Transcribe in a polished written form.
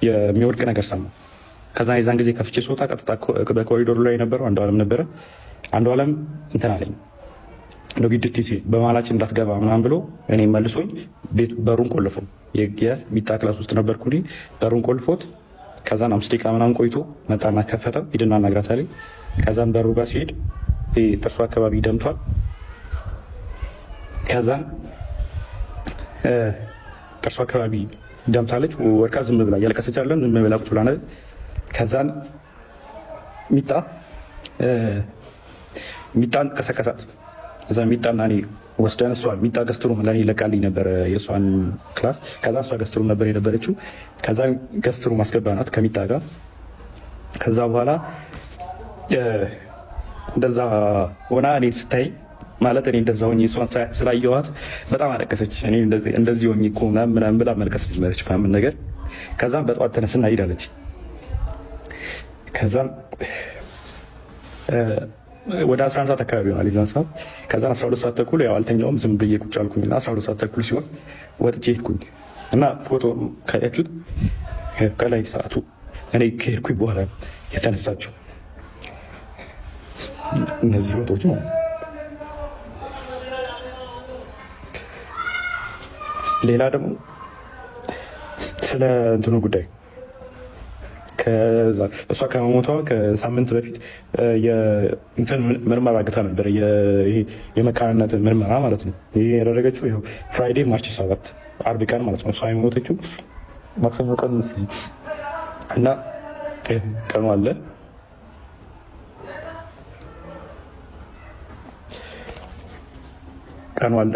የሚወድቅ ነገር ሰማሁ። ከዛ የዛን ጊዜ ከፍቼ ስወጣ ቀጥታ በኮሪዶሩ ላይ የነበረው አንዱ አለም ነበረ። አንዱ አለም እንትን አለኝ እንደው ግድት በመሀላችን እንዳትገባ ምናምን ብሎ እኔ መልሶኝ ቤት በሩን ቆልፎ የሚጣ class ውስጥ ነበርኩ። በሩን ቆልፎት ከዛን 5 ደቂቃ ምናምን ቆይቶ መጣና ከፈተው። ሂድና አናግራት አለኝ። ከዛን በሩ ጋር ሲሄድ ጥርሱ አካባቢ ደምቷል። ከዛን ጥርሱ አካባቢ ደምታለች። ወድቃ ዝም ብላ እያለቀሰች አይደለም፣ ዝም ብላ ቁጭ ብላ። ከዛን ሚጣ ሚጣን ቀሰቀሳት። እዛ ሚጣና እኔ ወስደን እሷ ሚጣ guest room ለእኔ ለቃልኝ ነበረ የእሷን class። ከዛ እሷ guest room ነበር የነበረችው። ከዛ guest room አስገባናት ከሚጣ ጋር። ከዛ በኋላ እንደዛ ሆና እኔ ስታይ ማለት እኔ እንደዛ ሆኜ እሷን ስላየኋት በጣም አለቀሰች። እኔ እንደዚህ ሆኜ እኮ ምናምን ምናምን ብላ መልቀስ ጀመረች ምናምን ነገር። ከዛም በጠዋት ተነስና ሂድ። ከዛም ወደ 11 ሰዓት አካባቢ ይሆናል የዛን ሰዓት። ከዛ 12 ሰዓት ተኩል ያው አልተኛውም፣ ዝም ብዬ ቁጭ አልኩኝ እና 12 ሰዓት ተኩል ሲሆን ወጥቼ ሄድኩኝ እና ፎቶ ካያችሁት ከላይ ሰዓቱ እኔ ከሄድኩኝ በኋላ የተነሳችው እነዚህ ፎቶዎች ማለት ነው። ሌላ ደግሞ ስለ እንትኑ ጉዳይ እሷ ከመሞቷ ከሳምንት በፊት እንትን ምርመራ አግታ ነበር። የመካንነት ምርመራ ማለት ነው። ይሄ ያደረገችው ይኸው Friday March 7 አርብ ቀን ማለት ነው። እሷ የሞተችው ማክሰኞ ቀን መሰለኝ እና ቀኑ አለ። ቀኑ አለ።